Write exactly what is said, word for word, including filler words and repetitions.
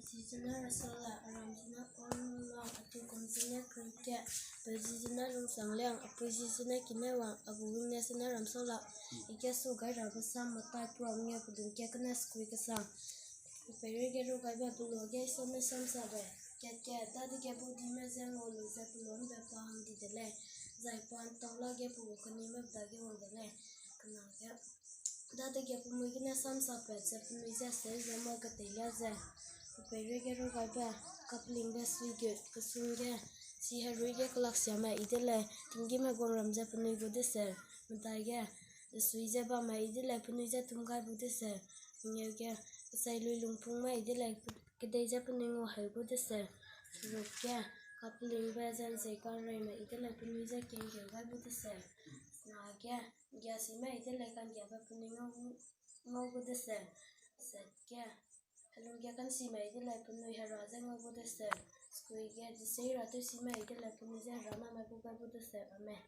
Zi zene Rasala, aram zene Ornlang, atu kum zene Krike, peu zi zene Lungsang Liang, apui zi zene Kinewang, agu wing ne zene Ramsala, ike su gai rabe sam Matai pram nge pedum kat kene sekui kesang. Peireige rugaibe, peloa ge Isua ne samsabe. Kat ke, dadege baudime je ngau lu ze peloa ’mbe pa hang di de lei, zai pa ’ntau lage pe gu kenime pe dage wang de lei. Kena ge, dadege penui gene samsapat ze penui je seu ze mâ keteilia ze, peireige rugaibe, kapelingbe suigut, kesung ge, siherui ge kelaksiame yi de lei, tinggîm heguangram ze penui gu deseu, medai ge, sui ze bamme yi de lei, penui je tum gai bu deseu, mengeu ge, kesailuilungpungme yi de lei, kedei ze penui nguaheu gu deseu, seruk ge, kapelingbe ze ’nzei kareime yi de lei, penui je kengkeu gai bu deseu, sena ge, ’nggiasime yi de lei, ka'nggiabe penui ngau, ngau gu deseu, set ge, helung ge ka'nsime yi de lei, penui Hera je ngau gu deseu, sekui ge, desei ratewsime yi de lei, penui je Hera name gu gai bu deseu. Amen.